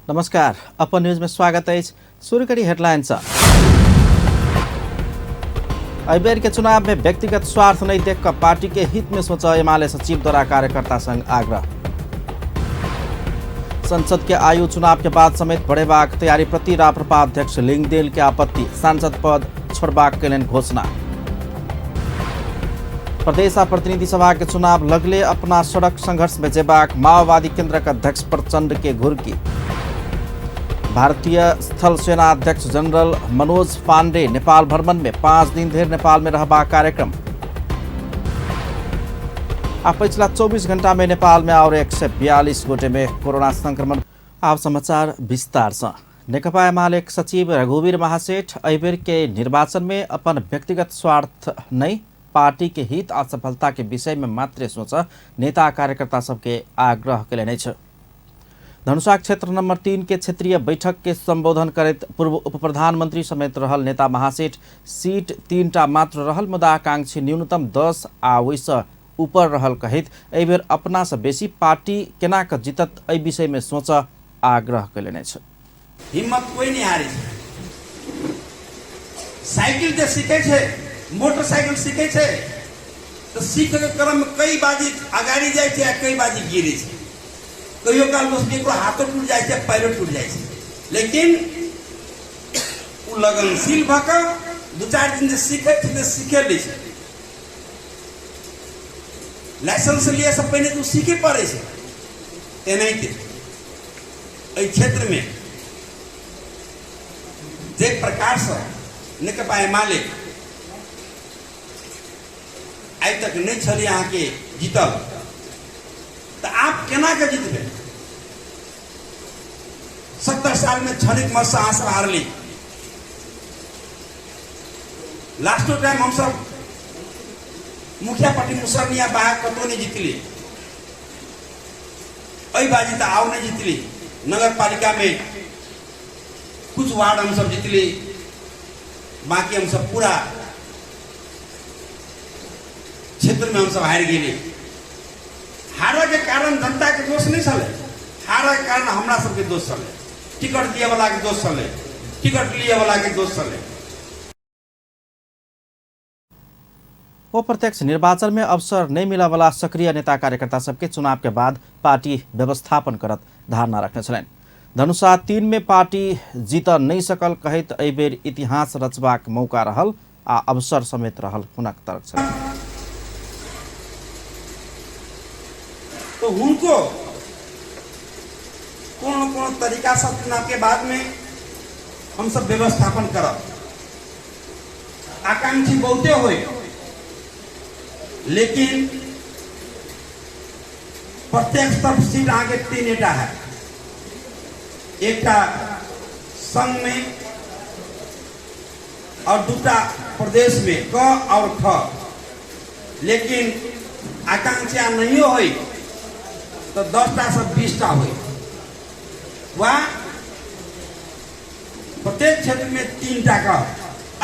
नमस्कार, अपन न्यूज में स्वागत अछि। शुरू करी हेडलाइन सँ। एहिबेर के चुनाव में व्यक्तिगत स्वार्थ नहीं देख कऽ पार्टी के हित में सोच एमाले सचिव द्वारा कार्यकर्ता संग आग्रह। संसद के आयु चुनाव के बाद समेत बढ़ेबाक तैयारी प्रति राप्रपा अध्यक्ष लिंगदेल के आपत्ति, सांसद पद छोड़बाक कयलनि घोषणा। प्रदेश आ प्रतिनिधि सभा के चुनाव लगले अपना सड़क संघर्ष में जेबाक माओवादी केंद्रक अध्यक्ष प्रचंड के घुरकी। भारतीय स्थल सेना अध्यक्ष जनरल मनोज पांडे नेपाल भ्रमण में 5 दिन धरि नेपाल में रहबाक कार्यक्रम। आ पछिला 24 घंटा में नेपाल में और 142 गोटे में कोरोना संक्रमण। आब समाचार विस्तार से। नेकपा एमाले सचिव रघुवीर महासेठ एहिबेर के निर्वाचन में अपन व्यक्तिगत स्वार्थ नहीं पार्टी के हित आ सफलता के विषय में मात्र सोच नेता कार्यकर्ता सबके आग्रह कयलनि अछि। धनुषा क्षेत्र नंबर 3 के क्षेत्रीय बैठक के संबोधन करैत पूर्व उप प्रधानमंत्री समेत रहल नेता महासेठ सीट 3टा मात्र रहल मुदा आकांक्षी न्यूनतम 10 आ ओहिसँ ऊपर रहल कहैत एहिबेर अपना से बेसी पार्टी केना कऽ जीतत एहि विषय में सोच आग्रह कयलनि अछि। हिम्मत कोई नहीं हारे छै। साइकिल जे सीखे छै, मोटरसाइकिल सीखे छै, तऽ सीखके क्रममे कई बाजी अगाडि जाइ छै आ कई बाजी गिरे छै। कहियो काल दोस्त केकरो हाथो टूटि जाइ छै, पैरो टूटि जाइ छै, लेकिन ओ लगनशील भऽ कऽ 2-4 दिन जे सीखै छै तऽ सीखे लै छै। लाइसेंस लिएसँ पहिने तऽ ओ सीखे पड़ै छै। तेनाहिते एहि क्षेत्रमे जे प्रकारसँ नेकपा एमाले आइ तक नहि छलै अहाँके जीतल, तऽ आब केना के जीतबै? 70 सालमे क्षणिक मतसँ अहाँ सब हारली। लास्टो टाइम हमसब मुखियापट्टी मुसरनिया बाहर कतहु नहि जीतली। एहि बाजी तऽ आओर नहि जीतली। नगरपालिकामे कुछ वार्ड हमसब जीतली, बाकी हमसब पूरा क्षेत्रमे हमसब हारि गेली। हारऽके कारण जनताके दोष नहि छलै, हारऽके कारण हमरा सबके दोष छलै, टिकट दिएवलाके दोष छलै, टिकट लिएवलाके दोष छलै। ओ प्रत्यक्ष निर्वाचन में अवसर नहीं मिलऽवला सक्रिय नेता कार्यकर्ता सबके चुनाव के बाद पार्टी व्यवस्थापन करत धारणा रखने छलनि। धनुषा 3 में पार्टी जीत नहीं सकल कहैत एहिबेर इतिहास रचबाक मौका रहल आ अवसर समेत रहल हुनक तर्क छलनि। तो हुनको कोनो कोनो तरीका से चुनाव के बाद में हम सब व्यवस्थापन करब। आकांक्षी बहुते होय, लेकिन प्रत्यक्ष तरफ सीट अहाँके 3टा है, एकटा संघ में और 2टा प्रदेश में, क और ख। लेकिन आकांक्षा नहीं होय तो 10टा से 20टा होय, वा प्रत्येक क्षेत्र में 3टा का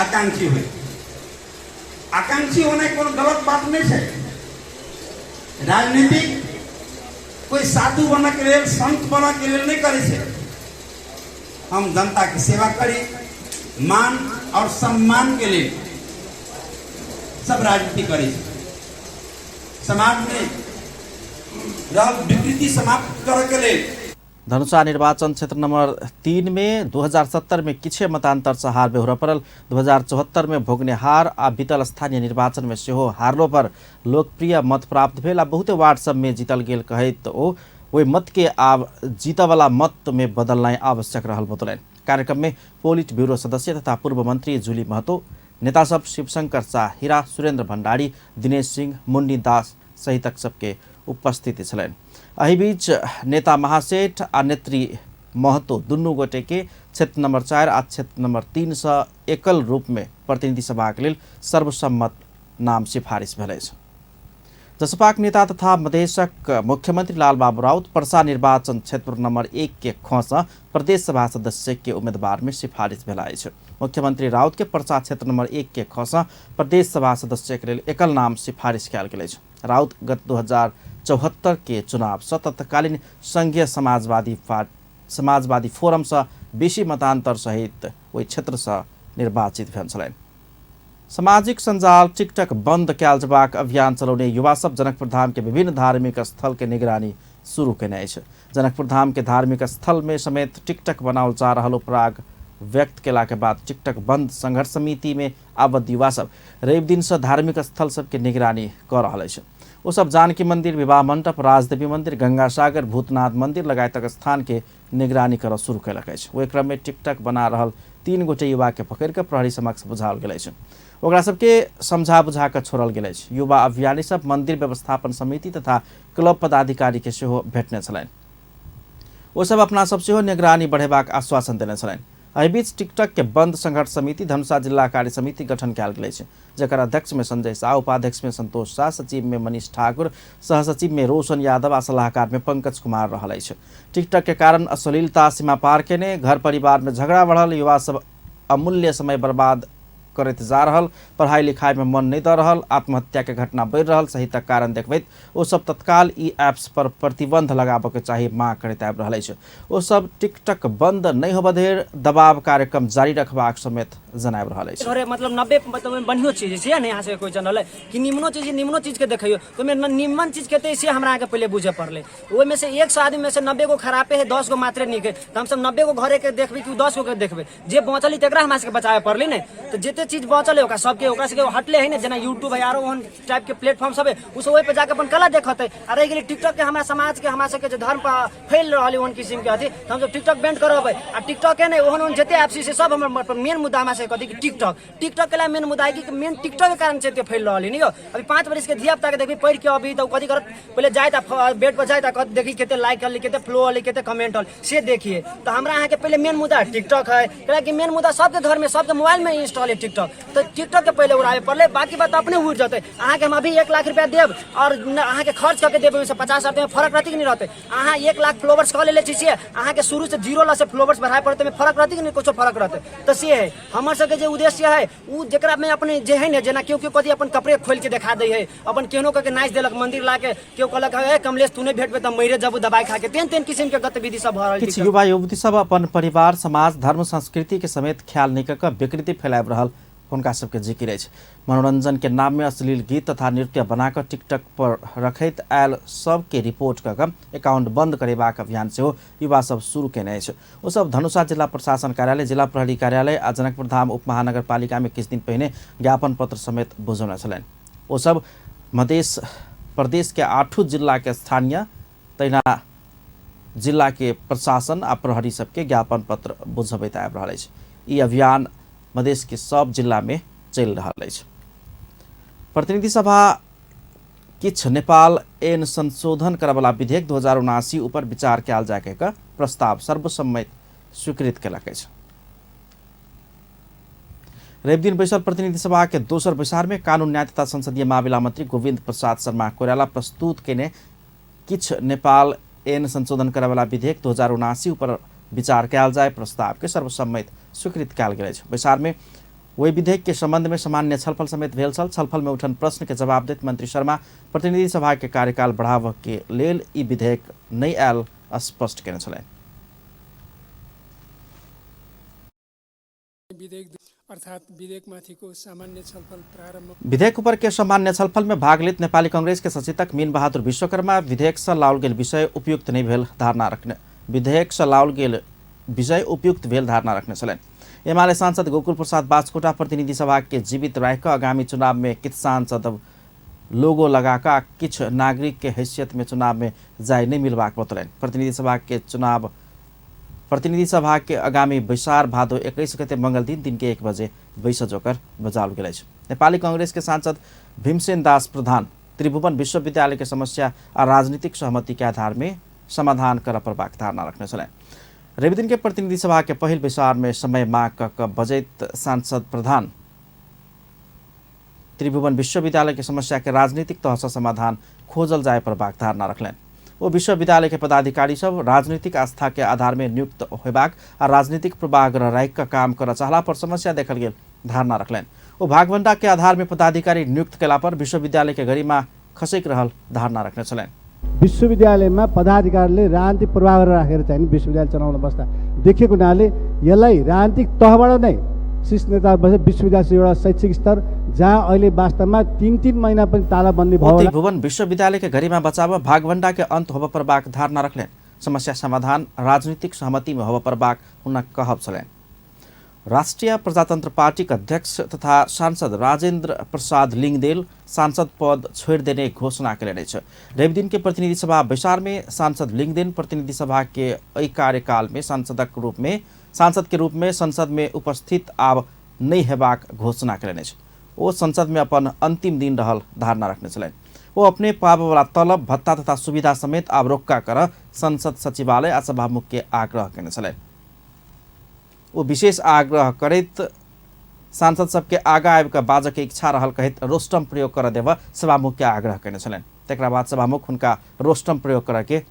आकांक्षी हुए। आकांक्षी होना कोनो गलत बात नहीं है। राजनीतिक कोई साधु बना के लेल, संत बना के लेल नहीं करे छे। हम जनता की सेवा करी, मान और सम्मान के लिए सब राजनीति करे छे। समाज में रहल विकृति समाप्त करे के लेल। धनुषा निर्वाचन क्षेत्र नंबर 3 में 2070 में किछे मतांतर से हार बेहोरा पड़ल। 2074 में भोगने हार आ बीतल स्थानीय निर्वाचन में सेहो हारलो पर लोकप्रिय मत प्राप्त भेल आ बहुते वार्ड सब में जीतल गेल कहैत ओ ओहि मत के आब जीतवला मत में बदलनाइ आवश्यक रहल बतौलनि। कार्यक्रम में पोलिट ब्यूरो सदस्य तथा पूर्व मंत्री जूली महतो, नेता सब शिवशंकर शाह हीरा, सुरेंद्र भंडारी, दिनेश सिंह, मुन्नी दास सहितक सबके उपस्थिति छलनि। एहि बीच नेता महासेठ आ नेत्री महतो दुनू गोटे के क्षेत्र नंबर 4 आ क्षेत्र नंबर 3 से एकल रूप में प्रतिनिधि सभा के लेल सर्वसम्मत नाम सिफारिश भेल अछि। जसपाक नेता तथा मधेशक मुख्यमंत्री लालबाबू राउत परसा निर्वाचन क्षेत्र नंबर 1 के ख से प्रदेश सभा सदस्य के उम्मीदवार में सिफारिश भेल अछि। मुख्यमंत्री राउत के परसा क्षेत्र नंबर 1 के ख से प्रदेश सभा सदस्य के लेल एकल नाम सिफारिश कयल गेल अछि। राउत गत 2074 के चुनाव से तत्कालीन संघीय समाजवादी समाजवादी फोरमसँ बेसी मतान्तर सहित ओहि क्षेत्रसँ निर्वाचित भेल छलनि। सामाजिक सञ्जाल टिकटक बन्द कयल जबाक अभियान चलौने युवा सब जनकपुर धाम के विभिन्न धार्मिक स्थल के निगरानी शुरू केने अछि। जनकपुर धाम के धार्मिक स्थल में समेत टिकटक बनाओल जा रहल उपराग व्यक्त केला के बाद टिकटक बंद संघर्ष समिति में आबद्ध युवा सब रवि दिन से धार्मिक स्थल सबके निगरानी कऽ रहल अछि। ओ सब जानकी मंदिर, विवाह मंडप, राजदेवी मंदिर, गंगा सागर, भूतनाथ मंदिर लगायतक स्थान के निगरानी करऽ शुरू केलक अछि। ओहि क्रम में टिकटक बना रहल 3 गोटे युवा के पकड़ि कऽ प्रहरी समक्ष बुझाओल गेल अछि। ओकरा सबके समझा बुझा कऽ छोड़ल गेल अछि। युवा अभियानी सब मंदिर व्यवस्थापन समिति तथा क्लब पदाधिकारी के सेहो भेटने छलनि। ओ सब अपना सब सेहो निगरानी बढ़ेबाक आश्वासन देने छलनि। एहि बीच टिकटक के बंद संघर्ष समिति धनुषा जिला कार्य समिति गठन कयल गेल अछि, जकर अध्यक्ष में संजय शाह, उपाध्यक्ष में संतोष शाह, सचिव में मनीष ठाकुर, सहसचिव में रोशन यादव आ सलाहकार में पंकज कुमार रहल अछि। टिकटक के कारण अश्लीलता सीमा पार केने, घर परिवार में झगड़ा बढ़ल, युवा सब अमूल्य समय बर्बाद करैत जा रहल, पढ़ाई लिखाई में मन नहीं दऽ रहल, आत्महत्या के घटना बढ़ि रहल सहितक कारण देखबैत ओ सब तत्काल ई ऐप्स पर प्रतिबंध लगाबऽ के चाही मांग करैत आबि रहल अछि। ओ सब टिकटक बंद नहि होबऽ धरि दबाव कार्यक्रम जारी रखबाक समेत जनाबि रहल अछि। घरे मतलब 90 मतलब बढ़ियो चीज छै ने, यहाँ से कोई जनल है कि निमनो चीज, निमनो चीज के देखियो तो ओहिमे निमन चीज के से हमरा अहाँके पहिले बुझे पड़लै। ओहिमे से 100 आदमी में से 90 गो खराबे है, 10 गो मात्रे नीक है। तो हमसब 90 गो घरे के देखबै कि 10 गो के देखबै, जे बचल है तकरा हमरा सबके बचाबे पड़लै ने। तो जते चीज बचल है ओकरा सबके, ओकरा सबके हटले है ने, जेना यूट्यूब है आरो ओहन टाइप के प्लेटफॉर्म सब है, उ सब ओहि पर जाके अपन कला देखते। आ रहि गेलै टिकटॉक के, हमरा समाज के, हमरा सबके जे धर्म पर फैल रहल है ओहन किसिम के अथी, तो हमसब टिकटॉक बैंड करबै। आ टिकटॉक के नहि, ओहन ओहन जते ऐप छै से सब हमर मेन मुद्दा हमरा सबके कथी कि टिकटॉक, टिकटॉक के मेन मुद्दा है कि मेन टिकटॉक के कारण से एते फैल रहल है ने यौ। अभी 5 बरिस के धिया पुता के देखबी पढ़ के अभी तो कथी करत, पहिले जाइत आ बेड पर जाइत आ कहत देखी कते लाइक हल, कते फ्लो हल, कते कमेंट हल, से देखिए। तो हमरा अहाँके पहिले मेन मुद्दा टिकटॉक है, कियाकि मेन मुद्दा सबके घर में, सबके मोबाइल में इंस्टॉल है टिकटॉक। तो टिकटॉक के पहिले उड़ाबे पड़लै, बाकी बात अपने उड़ जतै। अहाँके हम अभी 1 लाख रुपया देब और अहाँके खर्च करके देब, ओहिसँ 50 हजार फरक रहतै कि नहि रहतै? अहाँ 1 लाख फॉलोवर्स कऽ लेले छी से अहाँके शुरू से 0 लाख से फॉलोवर्स बढ़ाए पड़तै, ओहिमे फरक रहतै कि नहि? कुछो फरक रहतै। तो से है हमर सबके जे उद्देश्य है, उ जेकरा में अपने जे है ने, जेना केओ केओ कथी अपन कपड़े खोलि के देखा दै है, अपन केहनो कऽ के नाचि देलक मंदिर ला के, केओ कहलक ए कमलेश तू नहि भेटबे तऽ मरे जबू दबाई खा के, तेहन तेहन किसिम के गतिविधि सब भऽ रहल किछु युवा युवती सब अपन परिवार, समाज, धर्म, संस्कृति के समेत ख्याल नहि कऽ कऽ विकृति फैलाबि रहल हुनका सबके जिकिर अछि। मनोरंजन के नाम में अश्लील गीत तथा नृत्य बना कऽ टिकटक पर रखैत आयल सबके रिपोर्ट कऽ कऽ अकाउंट बंद करेबाक अभियान सेहो युवा सब शुरू केने अछि। ओ सब धनुषा जिला प्रशासन कार्यालय, जिला प्रहरी कार्यालय आ जनकपुर धाम उप महानगरपालिका में किछु दिन पहिने ज्ञापन पत्र समेत बुझौने छलनि। ओ सब मध्य प्रदेश के 8 जिला के स्थानीय तहिना जिला के प्रशासन आ प्रहरी सबके ज्ञापन पत्र बुझबैत आबि रहल अछि। ई अभियान मधेश के सब जिला में चलि रहल अछि। प्रतिनिधि सभा किछु नेपाल ऐन संशोधन करऽवला विधेयक 2079 ऊपर विचार कयल जाय के प्रस्ताव सर्वसम्मति स्वीकृत केलक अछि। रवि दिन बैसल प्रतिनिधि सभा के दोसर बैसार में कानून न्याय तथा संसदीय मामिला मंत्री गोविंद प्रसाद शर्मा कोइराला प्रस्तुत केने किछु नेपाल ऐन संशोधन करऽवला विधेयक 2079 ऊपर विचार कयल जाय प्रस्ताव के सर्वसम्मति स्वीकृत कयल गेल अछि। बैसार में ओहि विधेयक के संबंध में सामान्य छलफल समेत भेल छल। छलफल में उठल प्रश्न के जवाब दैत मंत्री शर्मा प्रतिनिधि सभा के कार्यकाल बढ़ाबऽ के लेल ई विधेयक नहि आयल स्पष्ट केने छलनि। विधेयक अर्थात विधेयकमाथिको सामान्य छलफल प्रारम्भ। विधेयक ऊपर के सामान्य छलफल में भाग लेत नेपाली कांग्रेस के सचेतक मीन बहादुर विश्वकर्मा विधेयक से लाओल गेल विषय उपयुक्त नहीं भेल धारणा रखने, विधेयक से लाओल गेल विषय उपयुक्त भेल धारणा रखने छलनि। एमाले सांसद गोकुल प्रसाद बास्कोटा प्रतिनिधि सभा के जीवित राखि कऽ आगामी चुनाव में किछु सांसद लोगो लगा कऽ किछु नागरिक के हैसियत में चुनाव में जाय नहीं मिलबाक बतौलनि। प्रतिनिधि सभा के चुनाव प्रतिनिधि सभा के आगामी बैसार भादो 21 गते मंगल दिन दिन के 1 बजे बैस जोकर बजाओल गेल अछि। नेपाली कांग्रेस के सांसद भीमसेन दास प्रधान त्रिभुवन विश्वविद्यालय के समस्या आ राजनीतिक सहमति के आधार में समाधान करऽ पड़बाक धारणा रखने छलनि। रवि दिन के प्रतिनिधि सभा के पहिल बैसार में समय माग कऽ कऽ बजैत सांसद प्रधान त्रिभुवन विश्वविद्यालय के समस्या के राजनीतिक तह से समाधान खोजल जाय पड़बाक धारणा रखलनि। ओ विश्वविद्यालय के पदाधिकारी सब राजनीतिक आस्था के आधार में नियुक्त होयबाक आ राजनीतिक पूर्वाग्रह राखि कऽ काम करऽ चाहला पर समस्या देखल गेल धारणा रखलनि। ओ भागवंडा के आधार में पदाधिकारी नियुक्त कयला पर विश्वविद्यालय के गरिमा खसकि रहल धारणा रखने छलनि। विश्वविद्यालयमा पदाधिकारीले राजनीतिक प्रभाव राखेर चाहिँ विश्वविद्यालय चलाउन बस्दा देखिएको हुनाले यसलाई राजनीतिक तहबाट नै शीर्ष नेता बसेर विश्वविद्यालय एउटा शैक्षिक स्तर जहाँ अहिले वास्तवमा 3-3 महिना पनि तालाबन्दी भयो। त्रिभुवन विश्वविद्यालय के गरिमा बचाव भागभण्डा के अंत होब परबाक धारणा रखलें। समस्या समाधान राजनीतिक सहमति में होब परबाक हुनक कहब छलनि। राष्ट्रिय प्रजातंत्र पार्टी के अध्यक्ष तथा सांसद राजेंद्र प्रसाद लिंगदेल सांसद पद छोड़ देने घोषणा कयलनि अछि। रविदिन के प्रतिनिधि सभा बैसार में सांसद लिंगदेन प्रतिनिधि सभा के एहि कार्यकाल में सांसद के रूप में संसद में उपस्थित आब नहि हेबाक घोषणा कयलनि अछि। ओ संसद में अपन अंतिम दिन रहल धारणा रखने छलनि। ओ अपने पाबयवला तलब भत्ता तथा सुविधा समेत आब रोक्का कर संसद सचिवालय आ सभामुख के आग्रह कयने छलनि। ओ विशेष आग्रह करैत सांसद सबके आगा आबि कऽ बाजऽ के इच्छा रहल कहैत रोस्टम प्रयोग कर देबऽ सभामुख के आग्रह कयने छलनि। तकरा बाद सभामुख हुनका रोस्टम प्रयोग करऽ के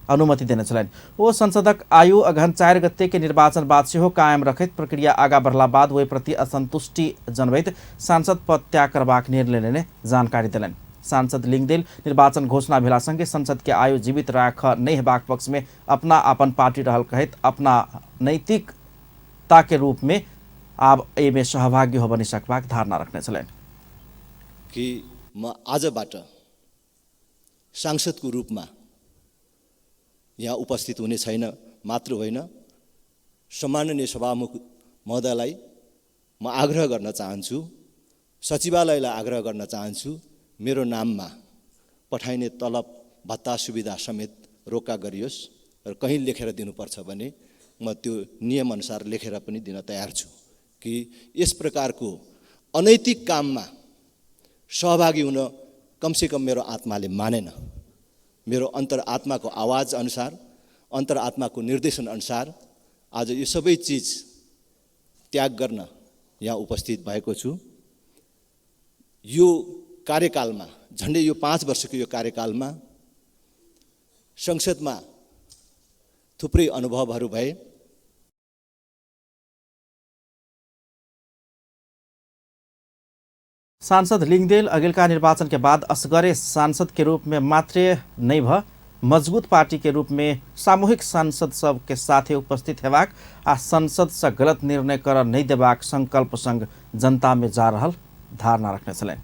अनुमति देने छलनि। ओ संसदक आयु अगहन 4 गते के निर्वाचन बाद सेहो कायम रखैत प्रक्रिया आगा बढ़ला बाद ओहि प्रति असंतुष्टि जनबैत सांसद पद त्याग करबाक निर्णय लेने जानकारी देलनि। सांसद लिंगदेल निर्वाचन घोषणा भेला संगे संसद के आयु जीवित राख नहि हेबाक पक्ष में अपना अपन पार्टी रहल कहैत अपना नैतिकता के रूप में आब एहिमे सहभागी होबऽ नहि सकबाक धारणा रखने छलनि। कि म आजबाट सांसदको रूपमा यहाँ उपस्थित हुने छैन मात्र होइन, सम्माननीय सभामुख महोदयलाई म आग्रह गर्न चाहन्छु, सचिवालयलाई आग्रह गर्न चाहन्छु, मेरो नाममा पठाइने तलब भत्ता सुविधा समेत रोक्का गरियोस् र कहीँ लेखेर दिनुपर्छ भने म त्यो नियमअनुसार लेखेर पनि दिन तयार छु कि यस प्रकारको अनैतिक काममा सहभागी हुन कमसेकम मेरो आत्माले मानेन। मेरो अन्तरात्माको आवाज अनुसार, अन्तरात्माको निर्देशन अनुसार आज यो सबै चिज त्याग गर्न यहाँ उपस्थित भएको छु। यो कार्यकालमा झन्डै यो 5 वर्षको यो कार्यकालमा संसदमा थुप्रै अनुभवहरू भए। सांसद लिंगदेल अगिलका निर्वाचन के बाद असगरे सांसद के रूप में मात्रे नहीं भ मजबूत पार्टी के रूप में सामूहिक सांसद सब के साथे उपस्थित हेबाक आ संसद से गलत निर्णय कर नहीं देबाक संकल्प संग जनता में जा रहल धारणा रखने छलनि।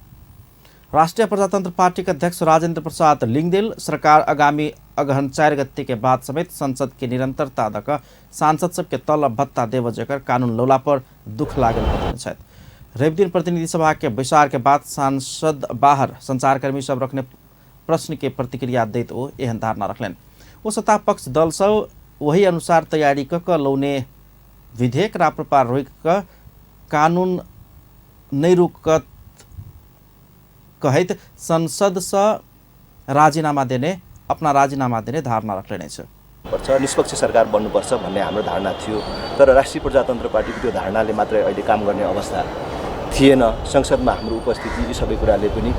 राष्ट्रिय प्रजातंत्र पार्टी के अध्यक्ष राजेंद्र प्रसाद लिंगदेल सरकार आगामी अगहन 4 गते के बाद समेत संसद के निरंतरता दक सांसद सबके तलब भत्ता देव जकर कानून लौला पर दुख लागल बतौने छथि। रविदिन प्रतिनिधि सभा के बैसार के बाद सांसद बाहर संचारकर्मी सब रखने प्रश्न के प्रतिक्रिया दैत ओ एहन धारणा रखलनि। ओ सत्ता पक्ष दल सब वही अनुसार तैयारी क लौने विधेयक राप्रपा रोकि कऽ कानून नहि रुकत कहैत संसद से राजीनामा देने अपना राजीनामा देने धारणा रखलनि अछि। पर्छ निष्पक्ष सरकार बन्नुपर्छ भन्ने हाम्रो धारणा थियो, तर राष्ट्रिय प्रजातन्त्र पार्टीको त्यो धारणाले मात्रै अहिले काम गर्ने अवस्था थिएन। संसदमा हाम्रो उपस्थिति यी सबै कुराले पनि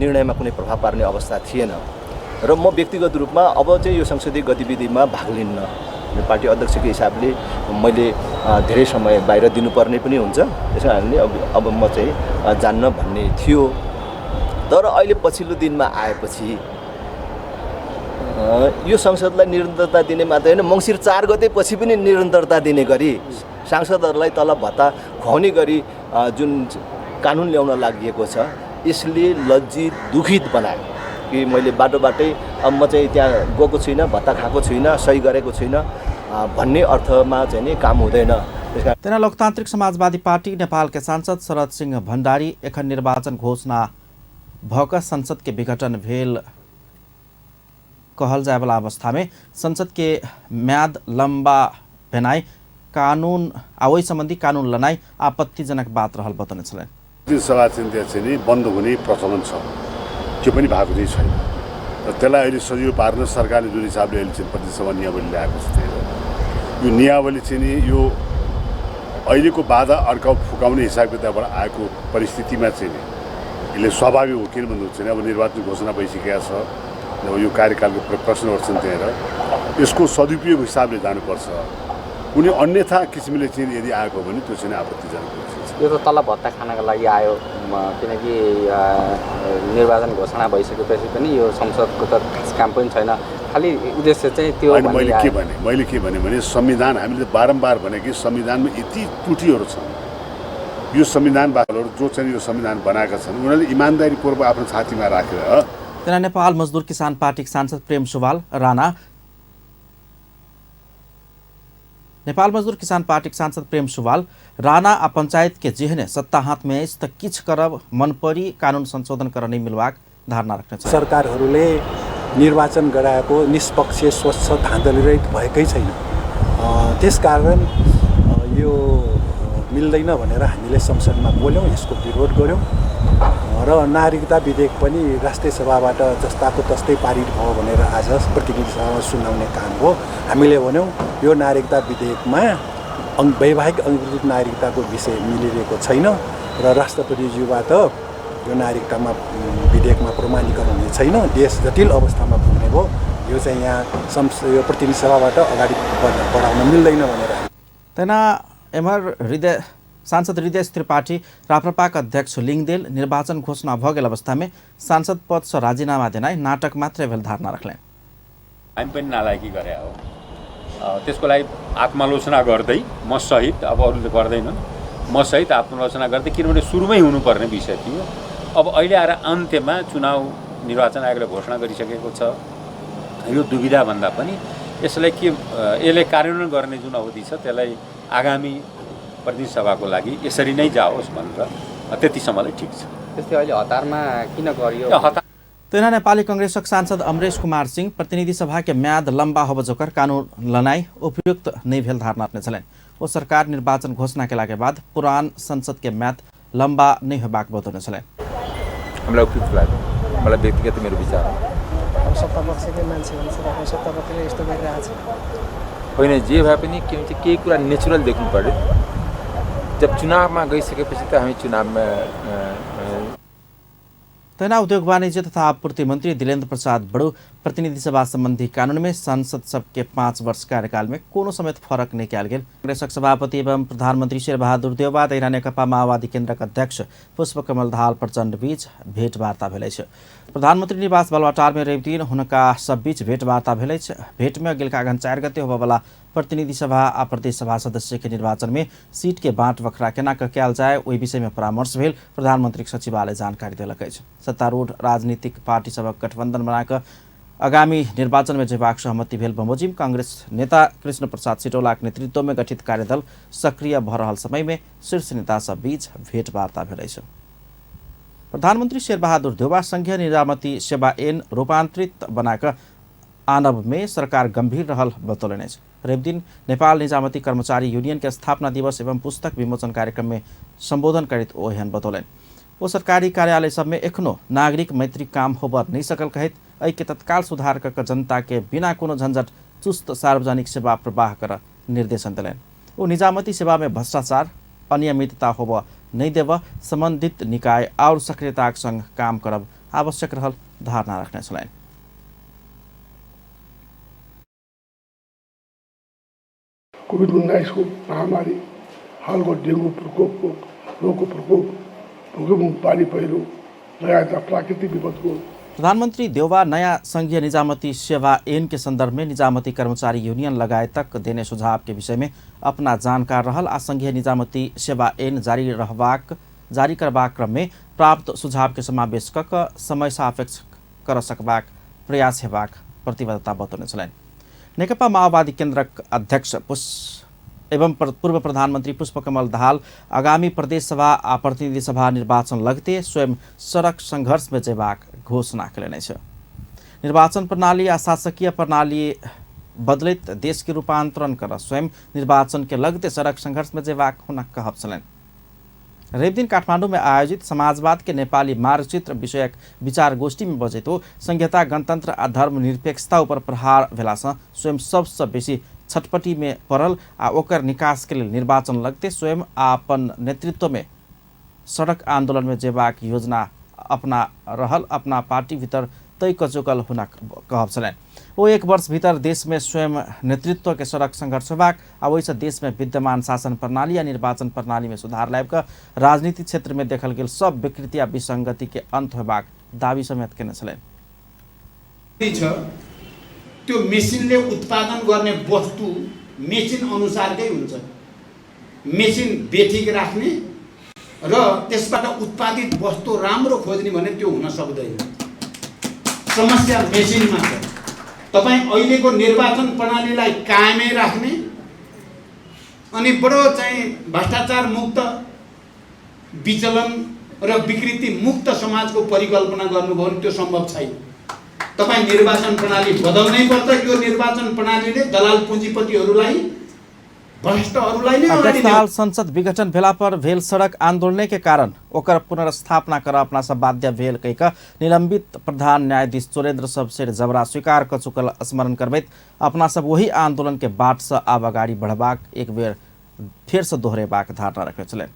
निर्णयमा कुनै प्रभाव पार्ने अवस्था थिएन र म व्यक्तिगत रूपमा अब चाहिँ यो संसदीय गतिविधिमा भाग लिन्न। पार्टी अध्यक्षको हिसाबले मैले धेरै समय बाहिर दिनुपर्ने पनि हुन्छ, त्यस कारणले अब म चाहिँ जान्न भन्ने थियो। तर अहिले पछिल्लो दिनमा आएपछि यो संसदलाई निरन्तरता दिने मात्रै होइन, मङ्सिर 4 गतेपछि पनि निरन्तरता दिने गरी सांसदहरूलाई तलब भत्ता खुवाउने गरी जुन कानुन ल्याउन लागि छ, यसले लज्जित दुखित बनायो कि मैले बाटो बाटै अब म चाहिँ त्यहाँ गएको छुइनँ, भत्ता खाएको छुइनँ, सही गरेको छुइनँ भन्ने अर्थमा चाहिँ नि काम हुँदैन। तेना लोकतान्त्रिक समाजवादी पार्टी नेपाल के सांसद शरद सिंह भण्डारी एखन निर्वाचन घोषणा भऽ कऽ संसद के विघटन भेल कहल जायवला अवस्था में संसद के म्याद लम्बा भेनाइ कानून आ ओहि सम्बन्धी कानून लनाइ आपत्तिजनक बात रहल बतौने छलनि। सभा चाहिँ नि बन्द हुने प्रचलन छ, त्यो पनि भएको चाहिँ छैन र त्यसलाई अहिले सजिलो पार्न सरकारले जुन हिसाबले अहिले चाहिँ प्रतिसभा नियमावली ल्याएको छ, त्यही यो नियमावली चाहिँ नि यो अहिलेको बाधा अड्काउ फुकाउने हिसाब किताबबाट आएको परिस्थितिमा चाहिँ नि यसले स्वाभाविक हो। किन भन्नु चाहिँ अब निर्वाचन घोषणा भइसकेको छ, अब यो कार्यकालको प्रश्नहरू छन् त्यहाँनिर, यसको सदुपयोग हिसाबले जानुपर्छ। कुनै अन्यथा किसिमले चाहिँ यदि आएको हो भने त्यो चाहिँ आपत्तिजनक हुन्छ। यो त तलब भत्ता खानको लागि आयो किनकि निर्वाचन घोषणा भइसकेपछि पनि यो संसदको त खास काम पनि छैन, खालि उद्देश्य चाहिँ त्यो। मैले के भने भने संविधान हामीले बारम्बार भने कि संविधानमा यति त्रुटिहरू छन्। यो संविधानवादहरू जो चाहिँ यो संविधान बनाएका छन् उनीहरूले इमान्दारीपूर्वक आफ्नो छातीमा राखेर। तेना नेपाल मजदुर किसान पार्टीका सांसद प्रेम सुवाल राणा नेपाल मजदूर किसान पार्टीक सांसद प्रेम सुवाल राणा आ पंचायत के जेहने सत्ता हाथ में अछि त किछ करब मन परी कानून संशोधन कर नहीं मिलवाक धारणा रखने छन्। सरकारहरूले निर्वाचन गराएको निष्पक्ष स्वच्छ धाँधलीरहित भएकै छैन, त्यसकारण यो मिल्दैन भनेर हामीले संसदमा बोल्यौँ, यसको विरोध गऱ्यौँ र नागरिकता विधेयक पनि राष्ट्रिय सभाबाट जस्ताको तस्तै पारित भयो भनेर आज प्रतिनिधि सभामा सुनाउने काम हो। हामीले भन्यौँ यो नागरिकता विधेयकमा वैवाहिक अङ्गीकृत नागरिकताको विषय मिलिरहेको छैन र राष्ट्रपतिज्यूबाट यो नागरिकतामा विधेयकमा प्रमाणीकरण हुने छैन, देश जटिल अवस्थामा पुग्ने भयो, यो चाहिँ यहाँ यो प्रतिनिधि सभाबाट अगाडि बढाउन मिल्दैन भनेर। तेना एमर हृदय सांसद हृदय त्रिपाठी राप्रपाक अध्यक्ष लिङदेल निर्वाचन घोषणा भ गेल अवस्थामे सांसद पद से राजीनामा देनाइ नाटक मात्रै भेल धारणा रखलनि। हामी पनि नालायकी गरे हो, त्यसको लागि आत्मालोचना गर्दै म सहित, अब अरूले गर्दैनन्, म सहित आत्मालोचना गर्दै, किनभने सुरुमै हुनुपर्ने विषय थियो। अब अहिले आएर अन्त्यमा चुनाव निर्वाचन आयोगले घोषणा गरिसकेको छ। यो दुविधाभन्दा पनि यसलाई के यसले कार्यान्वयन गर्ने जुन अवधि छ त्यसलाई आगामी प्रतिनिधि सभाको लागि यसरी नै जाओस् भनेर त्यतिसम्मलाई ठिक छ। त्यस्तै अहिले हतारमा किन गरियो? तेना नेपाली कांग्रेसक सांसद अमरेश कुमार सिंह प्रतिनिधि सभा के म्याद लम्बा होब जोकर कानून लनाई उपयुक्त नहीं भेल धारणा रखने छलनि। ओ सरकार निर्वाचन घोषणा केला के बाद पुरान संसद के म्याद लम्बा नहीं होबाक बतौने छलनि। हामीलाई उपयुक्त लाग्यो, मलाई व्यक्तिगत मेरो विचार हो। अब सत्तापक्षकै मान्छे हुन्छ, सत्तापक्षले यस्तो गरिरहेको छ होइन, जे भए पनि के भन्छ केही कुरा नेचुरल देख्नु पर्यो। जब चुनावमा गइसकेपछि त हामी चुनावमा। तहिना उद्योग वाणिज्य तथा आपूर्ति मंत्री दिलेन्द्र प्रसाद बड़ू प्रतिनिधि सभा संबंधी कानून में सांसद सबके 5 वर्ष कार्यकाल में कोनो समेत फरक नहीं कयल गेल। कांग्रेसक सभापति एवं प्रधानमंत्री शेरबहादुर देउवा तहिना नेकपा माओवादी केन्द्रक अध्यक्ष पुष्पकमल दाहाल प्रचण्ड बीच भेटवार्ता भेल अछि। प्रधानमंत्री निवास बालुवाटार में रविदिन हुनका सब बीच भेटवार्ता भेल अछि। भेट में अगिलका अगहन 4 गते होबयवला प्रतिनिधि सभा आ प्रदेश सभा सदस्य के निर्वाचन में सीट के बाँट बखरा केना क कयल जाय ओहि विषय में परामर्श भेल प्रधानमंत्री सचिवालय जानकारी देलक अछि। सत्तारूढ़ राजनीतिक पार्टी सभक गठबंधन बनाकऽ आगामी निर्वाचन में जेबाक सहमति भेल बमोजिम कांग्रेस नेता कृष्ण प्रसाद सिटौलाक नेतृत्व में गठित कार्यदल सक्रिय भ रहल समय में शीर्ष नेता सब बीच भेटवार्ता भेल अछि। प्रधानमंत्री शेरबहादुर देउवा संघीय निजामती सेवा ऐन रूपांतरित बनाकऽ आनब में सरकार गंभीर रहल बतौलनि अछि। रविदिन नेपाल निजामती कर्मचारी यूनियन के स्थापना दिवस एवं पुस्तक विमोचन कार्यक्रम में संबोधन करैत ओ एहन बतौलनि। ओ सरकारी कार्यालय सब में एखनो नागरिक मैत्री काम होबर नहीं सकल कहैत एहि के तत्काल सुधार कऽ जनता के बिना कोनो झंझट चुस्त सार्वजनिक सेवा प्रवाह कर निर्देशन देलनि। ओ निजामती सेवा में भ्रष्टाचार अनियमितता होब नहीं देब संबंधित निकाय और सक्रियताक संग काम करब आवश्यक रहल धारणा रखने छलनि। कोभिड-19 को महामारी, हालको डेङ्गु प्रकोपको रोगको प्रकोप, भूकम्प, पानी पहिरो लगायतका प्राकृतिक विपदको प्रधानमंत्री देउवा नया संघीय निजामती सेवा ऐन के संदर्भ में निजामती कर्मचारी यूनियन लगायतक देने सुझाव के विषय में अपना जानकार रहल आ संघीय निजामती सेवा ऐन जारी करबाक क्रम में प्राप्त सुझाव के समावेश क समय सापेक्ष कर सकबाक प्रयास हेबाक प्रतिबद्धता बतौने छलनि। नेकपा माओवादी केन्द्रक अध्यक्ष एवं पूर्व प्रधानमंत्री पुष्पकमल दाहाल आगामी प्रदेश सभा आ प्रतिनिधि सभा निर्वाचन लगते स्वयं सड़क संघर्ष में जेबाक घोषणा कयलनि अछि। निर्वाचन प्रणाली आ शासकीय प्रणाली बदलैत देश के रूपांतरण कर स्वयं निर्वाचन के लगते सड़क संघर्ष में जेबाक हुनक कहब छलनि। रविदिन काठमांडू में आयोजित समाजवाद के नेपाली मार्गचित्र विषयक विचार गोष्ठी में बजैत ओ संघीयता, गणतंत्र आ धर्मनिरपेक्षता ऊपर प्रहार भेलासँ स्वयं सबसँ बेसी छटपटी में पड़ल आ ओकर निकास के लेल निर्वाचन लगते स्वयं अपन नेतृत्व में सड़क आंदोलन में जेबाक योजना अपना रहल अपना पार्टी भीतर तय क चुकल हुनक कहब छलनि। ओ एक वर्ष भीतर देश में स्वयं नेतृत्व के सड़क संघर्ष होबाक आ ओहिसँ देश में विद्यमान शासन प्रणाली आ निर्वाचन प्रणाली में सुधार लाबि कऽ राजनीतिक क्षेत्र में देखल गेल सब विकृति आ विसंगति के अंत होबाक दावी समेत केने छलनि। त्यो मेसिनले उत्पादन गर्ने वस्तु मेसिन अनुसारकै हुन्छ। मेसिन बेठिक राख्ने र त्यसबाट उत्पादित वस्तु राम्रो खोज्ने भने त्यो हुन सक्दैन। समस्या मेसिनमा छ। तपाईँ अहिलेको निर्वाचन प्रणालीलाई कायमै राख्ने अनि बडो चाहिँ भ्रष्टाचार मुक्त, विचलन र विकृति मुक्त समाजको परिकल्पना गर्नुभयो भने त्यो सम्भव छैन। तपाईँ निर्वाचन प्रणाली बदल्नै पर्छ। यो निर्वाचन प्रणालीले दलाल पुँजीपतिहरूलाई, भ्रष्टहरूलाई नै अगाडि हाल संसद विघटन भेला पर भेल सड़क आंदोलन के कारण ओकर पुनर्स्थापना कर अपना सब बाध्य भेल कहि कऽ निलंबित प्रधान न्यायाधीश चोरेन्द्र शमशेर जबरा स्वीकार क चुकल स्मरण करबैत अपना सब वही आंदोलन के बाट से आब अगाडि बढ़बाक एक बेर फेर से दोहरेबाक धारणा रखने छलनि।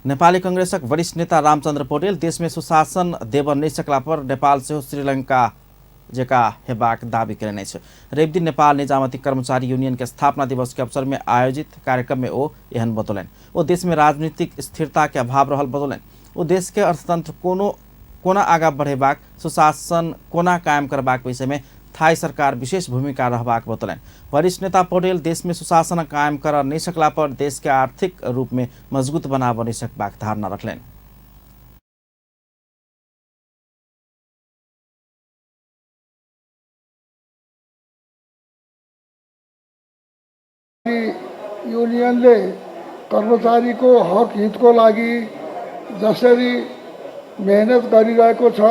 नेपाली कांग्रेसक वरिष्ठ नेता रामचंद्र पौडेल देश में सुशासन देब नहि सकला पर नेपाल सेहो श्रीलंका जका हेबाक दावी कयने अछि। रविदिन नेपाल निजामती कर्मचारी यूनियन के स्थापना दिवस के अवसर में आयोजित कार्यक्रम में ओ एहन बतौलनि। ओ देश में राजनीतिक स्थिरता के अभाव रहल बतौलनि। ओ देश के अर्थतंत्र कोना आगाँ बढ़ेबाक, सुशासन कोना कायम करबाक विषय में थाई सरकार विशेष भूमिका रहबाक बतौलनि। वरिष्ठ नेता पौडेल देश में सुशासन कायम कर नहि सकला पर देश के आर्थिक रूप में मजबूत बनाब नहि सकबाक धारणा रखलनि। युनियनले कर्मचारीको हक हितको लागि जसरी मेहनत गरिरहेको छ,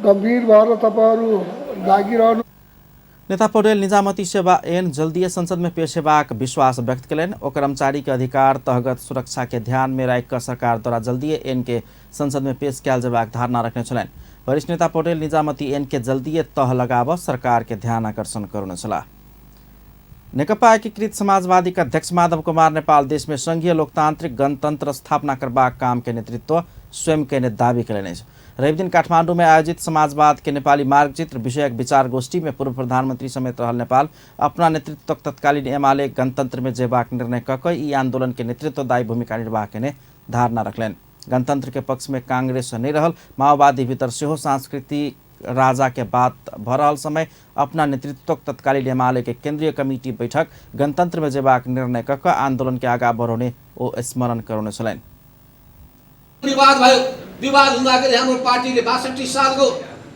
गम्भीर भएर तपाईहरू लागिरहनु। नेता पौडेल निजामती सेवा ऐन जल्दीय संसद में पेश हेबाक विश्वास व्यक्त कयलनि। ओ कर्मचारी के अधिकार तहगत सुरक्षा के ध्यान में राखि कऽ सरकार द्वारा जल्दीय ऐन के संसद में पेश कयल जेबाक धारणा रखने छलनि। वरिष्ठ नेता पौडेल निजामती ऐन के जल्दीय तह लगाबऽ सरकार के ध्यान आकर्षण करौने छलाह। नेकपा एकीकृत समाजवादी के अध्यक्ष माधव कुमार नेपाल देश में संघीय लोकतांत्रिक गणतंत्र स्थापना करबाक काम के नेतृत्व स्वयं कयने दावी कयलनि अछि। रविदिन काठमांडू में आयोजित समाजवाद के नेपाली मार्गचित्र विषयक विचार गोष्ठी में पूर्व प्रधानमंत्री समेत रहल नेपाल अपना नेतृत्वक तत्कालीन एमाले गणतंत्र में जेबाक निर्णय कऽ कऽ ई आंदोलन के नेतृत्वदायी भूमिका निर्वाह कयने धारणा रखलनि। गणतंत्र के पक्ष में कांग्रेस नहि रहल माओवादी भीतर सेहो सांस्कृतिक राजा के बात भ रहल समय अपना नेतृत्वक तत्कालीन एमाले के केंद्रीय कमिटी बैठक गणतंत्र में जेबाक निर्णय कऽ कऽ आंदोलन के आगाँ बढ़ौने ओ स्मरण करौने छलनि। विवाद भयो। विवाद हुँदाखेरि हाम्रो पार्टीले 62 सालको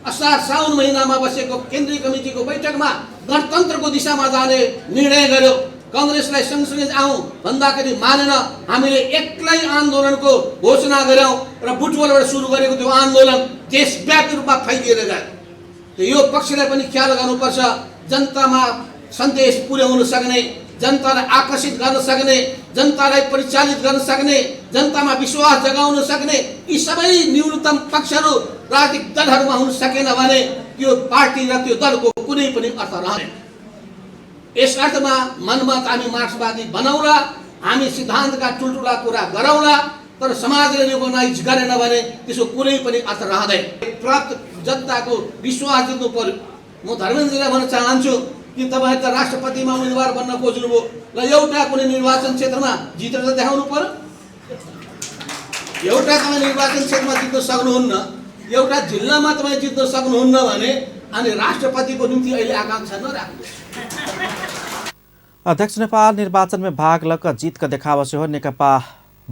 असार साउन महिनामा बसेको केन्द्रीय कमिटीको बैठकमा गणतन्त्रको दिशामा जाने निर्णय गर्यो। कांग्रेसलाई सँगसँगै आउँ भन्दाखेरि मानेन। हामीले एक्लै आन्दोलनको घोषणा गर्यौं र बुटवलबाट सुरु गरेको त्यो आन्दोलन देशव्यापी रूपमा फैलिएर गयो। यो पक्षलाई पनि ख्याल गर्नुपर्छ। जनतामा सन्देश पुर्याउन सक्ने, जनतालाई आकर्षित गर्न सक्ने, जनतालाई परिचालित गर्न सक्ने, जनतामा विश्वास जगाउन सक्ने यी सबै न्यूनतम पक्षहरू राजनीतिक दलहरूमा हुन सकेन भने त्यो पार्टी र त्यो दलको कुनै पनि अर्थ रहँदैन। यस अर्थमा मनमा त हामी मार्क्सवादी बनाउला, हामी सिद्धान्तका ठुल्ठुला कुरा गरौँला, तर समाजले रिकगनाइज गरेन भने त्यसको कुनै पनि अर्थ रहँदैन। प्राप्त जनताको विश्वास जित्नु पर्यो। म धर्मेन्द्रजीलाई भन्न चाहन्छु कि तपाईँ त राष्ट्रपतिमा उम्मेदवार बन्न खोज्नुभयो, ल एउटा कुनै निर्वाचन क्षेत्रमा जितेर त देखाउनु पर्यो। एउटा तपाईँ निर्वाचन क्षेत्रमा जित्न सक्नुहुन्न, एउटा जिल्लामा तपाईँ जित्न सक्नुहुन्न भने अनि राष्ट्रपतिको निम्ति अहिले आकांक्षा नराख्नुहोस्। अध्यक्ष नेपाल निर्वाचन में भाग लक जीत का देखावा सेहो नेकपा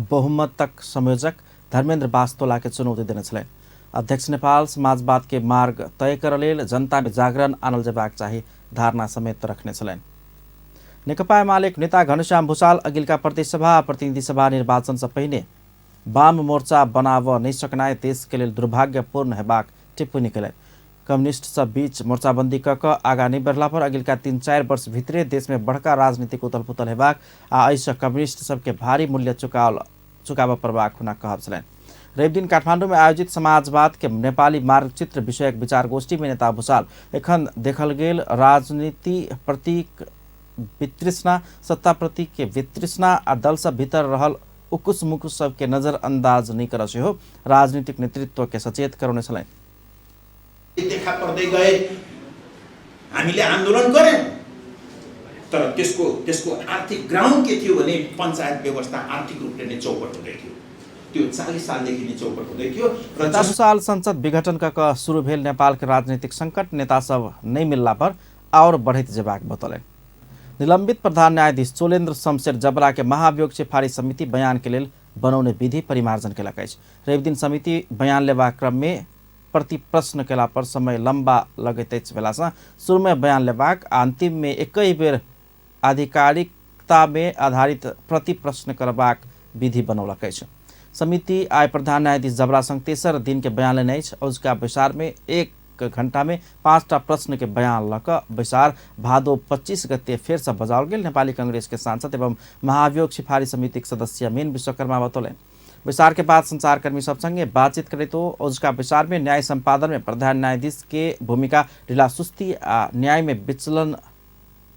बहुमतक संयोजक धर्मेन्द्र बास्तोला के चुनौती देने छलनि। अध्यक्ष नेपाल समाजवाद के मार्ग तय कर लेल जनता में जागरण आनल जेबाक चाही धारणा समेत रखने छलनि। नेकपा एमाले नेता घनश्याम भूषाल अगिलका प्रदेशसभा प्रतिनिधि सभा निर्वाचन से पहिने वाम मोर्चा बनाव नहि सकनाइ देश के लेल दुर्भाग्यपूर्ण हेबाक टिप्पणी कयलनि। कम्युनिस्ट सब बीच मोर्चाबंदी क कऽ आगाँ नहि बढ़ला पर अगिलका 3-4 वर्ष भीतरे देश में बड़का राजनीतिक उथल पुथल हेबाक आ एहिसँ कम्युनिस्ट सबके भारी मूल्य चुकाबऽ पड़बाक हुनक कहब छलनि। रविदिन काठमांडू में आयोजित समाजवाद के नेपाली मार्गचित्र विषयक विचार गोष्ठी में नेता भूषाल एखन देखल गेल राजनीति प्रतीक वितृष्णा, सत्ता प्रति के वितृष्णा आ दल सब भीतर रहल उकुस मुकुस सबके नजरअंदाज नहि करऽ सेहो राजनीतिक नेतृत्व के सचेत करौने छलनि। देखा पर्दै गए। हामीले आन्दोलन गऱ्यौँ, तर त्यसको त्यसको आर्थिक ग्राउन्ड के थियो भने पञ्चायत व्यवस्था आर्थिक रूपले नै चौपट हुँदै थियो। त्यो 40 सालदेखि नै चौपट हुँदै थियो र 10 साल संसद विघटन क सुरु भेल नेपालके राजनीतिक संकट नेता सब नहि मिलला पर और बढ़ैत जेबाक बतौलनि। निलंबित प्रधान न्यायाधीश चोलेन्द्र शमशेर जबरा के महाभियोग सिफारिश समिति बयान के लेल बनौने विधि परिमार्जन केलक अछि। रविदिन समिति बयान लेबाक क्रम में प्रति प्रश्न केला पर समय लंबा लगैत अछि भेलासँ शुरू में बयान लेबाक आ अंतिम में एकहि बेर आधिकारिकता में आधारित प्रति प्रश्न करबाक विधि बनौलक अछि। समिति आइ प्रधान न्यायाधीश जबरा संग तेसर दिन के बयान लेने अछि। अजुका बैसार में 1 घंटा में 5टा प्रश्न के बयान लऽ कऽ बैसार भादो 25 गते फेर से बजाओल गेल। नेपाली कांग्रेस के सांसद एवं महाभियोग सिफारिश समिति के सदस्य मीन विश्वकर्मा बतौलनि। बैसार के बाद संचारकर्मी सब संगे बातचीत करैत अजुका बैसार में न्याय संपादन में प्रधान न्यायाधीश के भूमिका ढिला सुस्ती आ न्याय में विचलन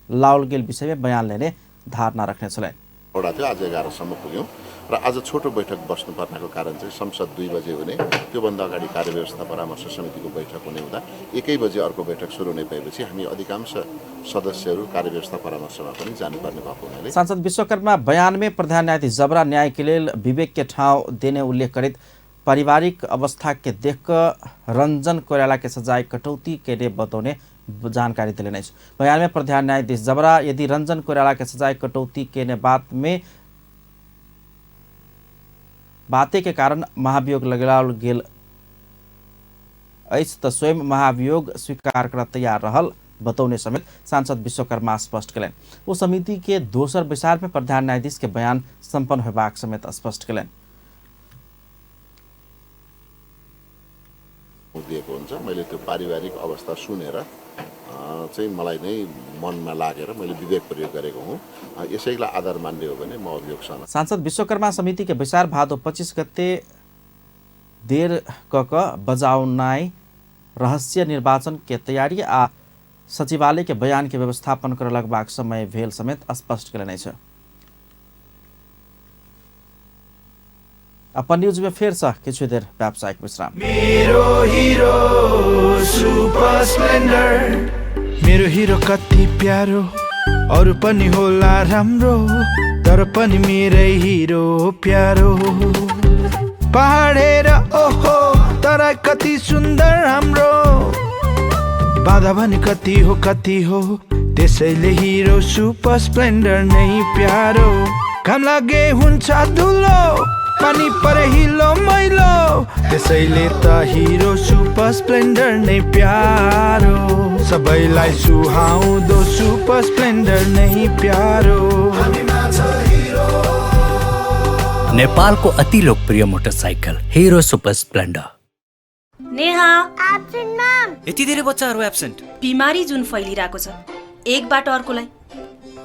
लाओल गेल विषय में बयान लेने धारणा रखने छलनि। वडा थियो, आज 11सम्म पुग्यौँ र आज छोटो बैठक बस्नुपर्नेको कारण चाहिँ संसद 2 बजे हुने, त्योभन्दा अगाडि कार्यव्यवस्था परामर्श समितिको बैठक हुने हुँदा 1 बजे अर्को बैठक सुरु हुने भएपछि हामी अधिकांश सदस्यहरू कार्यव्यवस्था परामर्शमा पनि जानुपर्ने भएको हुनाले सांसद विश्वकर्मा बयान में प्रधान न्यायाधीश जबरा न्याय के लेल विवेक के ठाउँ देने उल्लेख करैत पारिवारिक अवस्था के देखकर रंजन कोइराला के सजाय कटौती के बतौने जानकारी देलनि अछि। बयान में प्रधान न्यायाधीश जबरा यदि रंजन कोइराला के सजाय कटौती केने बात में बाते के कारण महाभियोग लगाओल गेल अछि त स्वयं महाभियोग स्वीकार कर तैयार रहल बतौने समेत सांसद विश्वकर्मा स्पष्ट केलनि। ओ समिति के दोसर बैसार में प्रधान न्यायाधीश के बयान संपन्न होबाक समेत स्पष्ट केलनि। दिएको हुन्छ। मैले त्यो पारिवारिक अवस्था सुनेर चाहिँ मलाई नै मनमा लागेर मैले विवेक प्रयोग गरेको हुँ। यसैलाई आधार मान्ने हो भने म अभियोगसँग। सांसद विश्वकर्मा समिति के बैसार भादो 25 गते देर क बजाउनाई रहस्य निर्वाचन के तैयारी आ सचिवालय के बयान के व्यवस्थापन कर लगबाक समय भेल समेत स्पष्ट केलनि अछि। अपन न्यूज में फेर से किछु देर व्यावसायिक विश्राम। मेरो हिरो सुपर स्प्लेन्डर, मेरो हिरो कति प्यारो, अरू पनि होला राम्रो, तर पनि मेरै हिरो प्यारो। पहाड हेर ओहो तर कति सुन्दर हाम्रो, बाधा भने कति हो कति हो, त्यसैले हिरो सुपर स्प्लेन्डर नै प्यारो। घाम लागे हुन्छ धुलो, पानी परे हिलो मैलो, त्यसैले त हिरो सुपर स्प्लेन्डर नै प्यारो। सबैलाई सुहाउँदो सुपर स्प्लेन्डर नै प्यारो। नेपालको अति लोकप्रिय motorcycle Hero Super Splendor. Neha absent ma'am. यति धेरै बच्चाहरू एब्सेन्ट। बिमारी जुन फैलिरहेको छ एकबाट अर्कोलाई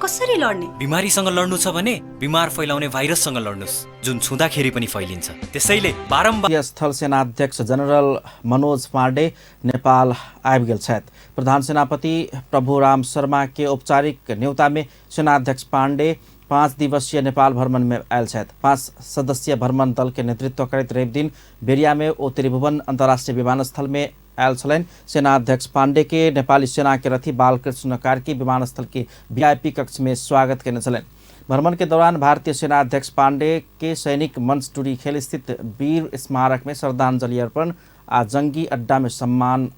कसरी लड्ने? बिमारीसँग लड्नु छ भने बिमार फैलाउने भाइरससँग लड्नुस्, जुन छुँदाखेरि पनि फैलिन्छ। त्यसैले बारम्बार स्थल सेनाध्यक्ष जनरल मनोज पाण्डे नेपाल आबि गेल छथि। प्रधान सेनापति प्रभुराम शर्मा के औपचारिक न्योता में सेनाध्यक्ष पाण्डे 5 दिवसीय नेपाल भ्रमण में आयल छथि। 5 सदस्यीय भ्रमण दल के नेतृत्व करैत रवि दिन बेरिया में ओ त्रिभुवन अंतर्राष्ट्रीय विमानस्थल में आयल छलनि। सेनाध्यक्ष पांडे के नेपाली सेना के रथी बालकृष्ण कार्की विमानस्थल के वीआईपी कक्ष में स्वागत केने छलनि। भ्रमण के दौरान भारतीय सेनाध्यक्ष पांडे के सैनिक मंच टुरी खेल स्थित वीर स्मारक में श्रद्धांजलि अर्पण आ जंगी अड्डा में सम्मान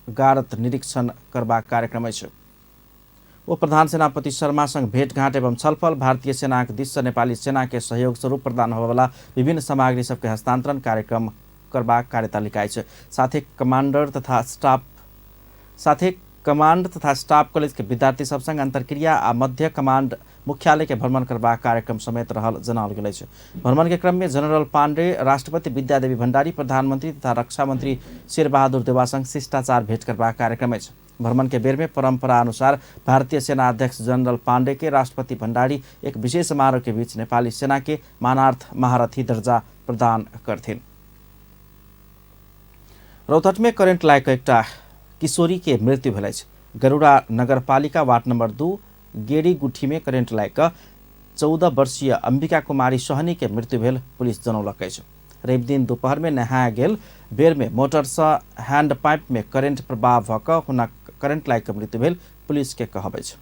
गारत निरीक्षण करबाक कार्यक्रम अछि। ओ प्रधान सेनापति शर्मा संग भेटघाट एवं छलफल, भारतीय सेनाक दिस से नेपाली सेना के सहयोग स्वरूप प्रदान होबयवला विभिन्न सामग्री सबके हस्तांतरण कार्यक्रम करबाक कार्यतालिका अछि। साथे कमांड तथा स्टाफ कॉलेज के विद्यार्थी सब संग अंतर्क्रिया आ मध्य कमांड मुख्यालय के भ्रमण करबाक कार्यक्रम समेत रहल जनाओल गेल अछि। भ्रमण के क्रम में जनरल पांडे राष्ट्रपति विद्यादेवी भण्डारी, प्रधानमंत्री तथा रक्षा मंत्री शेरबहादुर देउवा संग शिष्टाचार भेट करबाक कार्यक्रम अछि। भ्रमण के बेर में परंपरा अनुसार भारतीय सेना अध्यक्ष जनरल पांडे के राष्ट्रपति भण्डारी एक विशेष समारोह के बीच नेपाली सेना के मानार्थ महारथी दर्जा प्रदान करथिन। रौतहट में करेंट लागि एकटा किशोरी के मृत्यु भेल अछि। गरुड़ा नगरपालिका वार्ड नंबर 2 गेड़ी गुठी में करेंट लागि 14 वर्षीय अंबिका कुमारी सहनी के मृत्यु भेल पुलिस जनौलक अछि। रवि दिन दोपहर में नहाय गेल बेर में मोटर से हैंड पाइप में करेंट प्रवाह भऽ कऽ हुनक करेंट लागि कऽ मृत्यु भेल पुलिस के कहब अछि।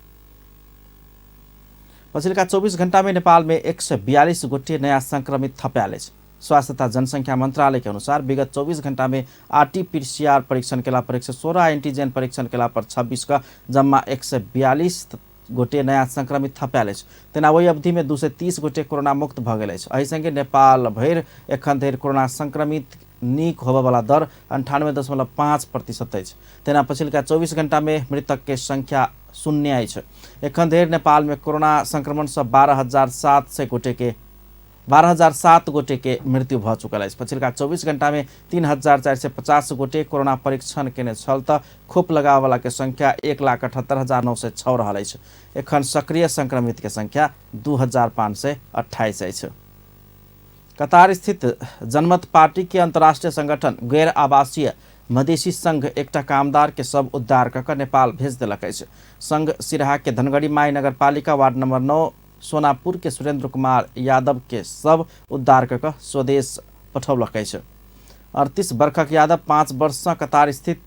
पछिलका 24 घंटा में नेपाल में 142 गोटे नया संक्रमित थपायल अछि। स्वास्थ्य तथा जनसंख्या मंत्रालय के अनुसार विगत 24 घंटा में आरटी-पीसीआर परीक्षण केला पर 116, एंटीजन परीक्षण केला पर 26 का जम्मा 142 गोटे नया संक्रमित थपायल अछि। तेना ओहि अवधि में 230 गोटे कोरोना मुक्त भऽ गेल अछि। एहि संगे नेपाल भरि एखन धरि कोरोना संक्रमित नीक होबयवला दर 98.5% अछि। तेना पछिलका 24 घंटा में मृतक के संख्या 0 अछि। एखन धरि नेपाल में कोरोना संक्रमण से 12,700 गोटे के 12,007 गोटे के मृत्यु भऽ चुकल अछि। पछिलका 24 घंटा में 3,450 गोटे कोरोना परीक्षण केने छल तऽ खोप लगाबयवला के संख्या 1,78,906 रहल अछि। एखन सक्रिय संक्रमित के संख्या 2,528 अछि। कतार स्थित जनमत पार्टी के अंतर्राष्ट्रीय संगठन गैर आवासीय मधेसी संघ एकटा कामदार के सब उद्धार कऽ कऽ नेपाल भेज देलक अछि। संघ सिरहा के धनगढ़ी माई नगरपालिका वार्ड नंबर 9 सोनापुर के सुरेंद्र कुमार यादव के सब उद्धार कऽ कऽ स्वदेश पठौलक अछि। 38 वर्षक यादव 5 वर्ष सँ कतार स्थित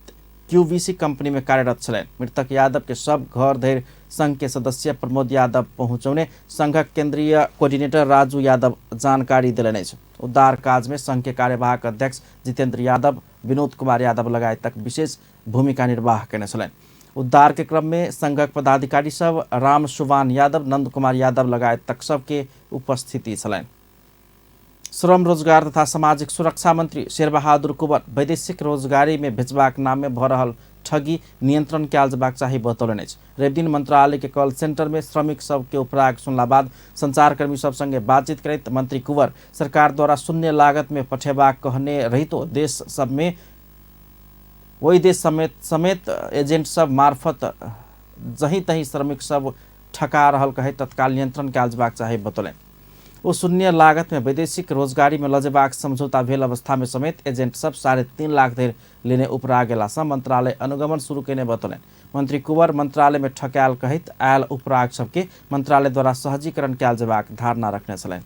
क्यूबीसी कंपनी में कार्यरत छलनि। मृतक यादव के सब घर धरि संघ के सदस्य प्रमोद यादव पहुँचौने संघक केंद्रीय कोऑर्डिनेटर राजू यादव जानकारी देलनि अछि। उद्धार काज में संघ के कार्यवाहक अध्यक्ष जितेंद्र यादव, विनोद कुमार यादव लगायतक विशेष भूमिका निर्वाह केने छलनि। उद्धार के क्रम में संघक पदाधिकारी सब राम सुवान यादव, नंद कुमार यादव लगायतक सबके उपस्थिति छलनि। श्रम रोजगार तथा सामाजिक सुरक्षा मंत्री शेरबहादुर कुंवर वैदेशिक रोजगारी में भेजबाक नाम में भऽ रहल ठगी नियंत्रण कयल जेबाक चाही बतौलनि अछि। रविदिन मंत्रालय के कॉल सेंटर में श्रमिक सबके उपराग सुनला बाद संचारकर्मी सब संगे बातचीत करैत मंत्री कुंवर सरकार द्वारा शून्य लागत में पठेबाक कहने रहितो देश सब में ओहि देश समेत एजेंट सब मार्फत जहीं तहीं श्रमिक सब ठका रहल कहैत तत्काल नियंत्रण कयल जेबाक चाही बतौलनि। ओ शून्य लागत में वैदेशिक रोजगारी में लजेबाक समझौता भेल अवस्था में समेत एजेंट सब 3.5 लाख धरि लेने उपरा गेला सँ मंत्रालय अनुगमन शुरू केने बतौलनि। मंत्री कुंवर मंत्रालय में ठकायल कहैत आयल उपराग सबके मंत्रालय द्वारा सहजीकरण कयल जेबाक धारणा रखने छलनि।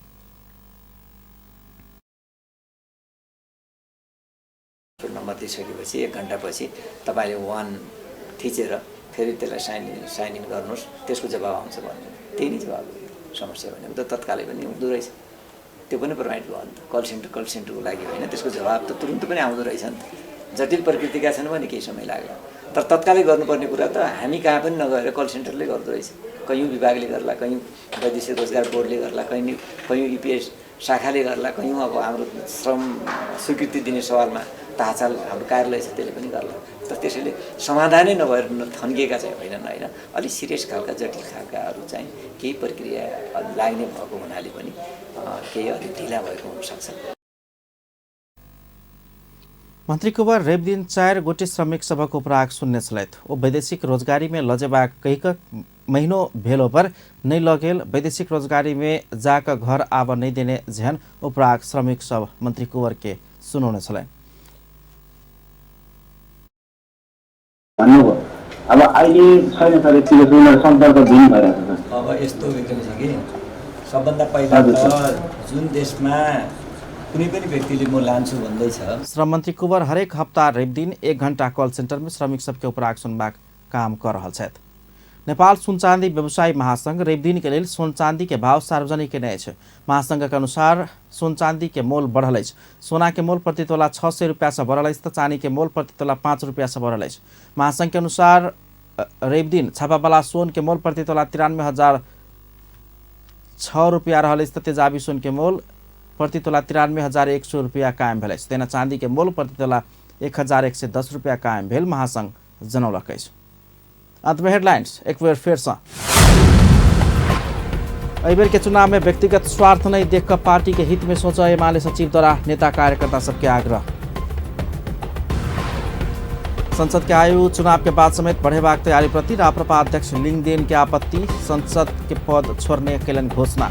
नम्बर दिइसकेपछि 1 घन्टापछि तपाईँले 1 थिचेर फेरि त्यसलाई साइन इन गर्नुहोस्, त्यसको जवाब आउँछ भन्नु, त्यही नै जवाब हो। समस्या भनेको त तत्कालै पनि हुँदो रहेछ, त्यो पनि प्रमाणित भयो नि त। कल सेन्टरको लागि होइन, त्यसको जवाब त तुरुन्त पनि आउँदो रहेछ नि त। जटिल प्रकृतिका छन् भने केही समय लाग्ला, तर तत्कालै गर्नुपर्ने कुरा त हामी कहाँ पनि नगएर कल सेन्टरले गर्दो रहेछ। कैयौँ विभागले गर्ला, कैयौँ वैदेशिक रोजगार बोर्डले गर्ला, कैयौँ इपिएस शाखाले गर्ला, कैयौँ अब हाम्रो श्रम स्वीकृति दिने सवालमा ताचाल हाम्रो कार्यालय छ त्यसले पनि गर्ला। तर त्यसैले समाधानै नभएर थन्किएका चाहिँ होइनन्, होइन। अलिक सिरियस खालका जटिल खालकाहरू चाहिँ केही प्रक्रिया लाग्ने भएको हुनाले पनि केही अलिक ढिला भएको हुनसक्छ। मंत्री कुंवर रविदिन 4 गोटे श्रमिक सभक उपराग सुनने छलथि। ओ वैदेशिक रोजगारी में लजेबाक कहि कऽ महीनो भेलो पर नहि लऽ गेल, वैदेशिक रोजगारी में जाकऽ घर आबऽ नहि देने जेहन उपराग श्रमिक सब मंत्री कुंवर के सुनौने छलनि। भन्नुभयो अब अहिले छैन सर, यतिको उनीहरू सम्पर्क विहीन भइरहेको छ। अब यस्तो विक्रम छ कि सबभन्दा पहिला त जुन देशमा कुनै पनि व्यक्तिले म लान्छु भन्दैछ। श्रम मन्त्री कुंवर हरेक हप्ता रविदिन 1 घण्टा कल सेन्टर में श्रमिक सबके उपराग सुनबाक काम कर रहल छथि। नेपाल सुन चाँदी व्यवसायी महासंघ रविदिन के लेल सोन चाँदी के भाव सार्वजनिक केने अछि। महासंघ के अनुसार सोन चाँदी के मोल बढ़ल अछि। सोना के मोल प्रति तोला 600 रुपया से बढ़ल अछि तऽ चाँदी के मोल प्रति तोला 5 रुपया से बढ़ल अछि। महासंघ के अनुसार रविदिन छापावाला सोन के मोल प्रति तोला 93,006 रुपया रहल अछि तऽ तेजाबी सोन के मोल प्रति तोला 93,100 रुपया कायम भेल अछि। तेना चाँदी के मोल प्रति तोला 1,110 रुपया कायम भेल महासंघ जनौलक अछि। अंत में हेडलाइंस एक बेर फेर से। एहि के चुनाव में व्यक्तिगत स्वार्थ नहीं देखकर पार्टी के हित में सोच एमाले सचिव द्वारा नेता कार्यकर्ता सबके आग्रह। संसद के आयु चुनाव के बाद समेत बढ़ेबाक तैयारी प्रति राप्रपा अध्यक्ष लिंगदेन के आपत्ति, संसद के पद छोड़ने केलनि घोषणा।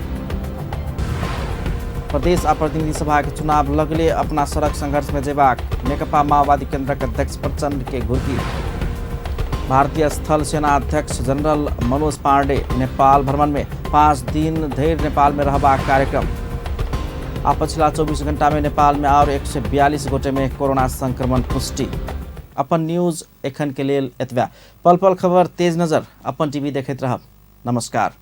प्रदेश आ प्रतिनिधि सभा के चुनाव लगले अपना सड़क संघर्ष में जेबाक नेकपा माओवादी केंद्रक अध्यक्ष प्रचंड के घुरकी। भारतीय स्थल सेना अध्यक्ष जनरल मनोज पांडे नेपाल भ्रमण में 5 दिन धरि नेपाल में रहबाक कार्यक्रम। आ पछिला 24 घंटा में नेपाल में और 142 गोटे में कोरोना संक्रमण पुष्टि। अपन न्यूज एखन के लेल एतबा। पल पल खबर तेज नजर अपन टीवी देखैत रहब। नमस्कार।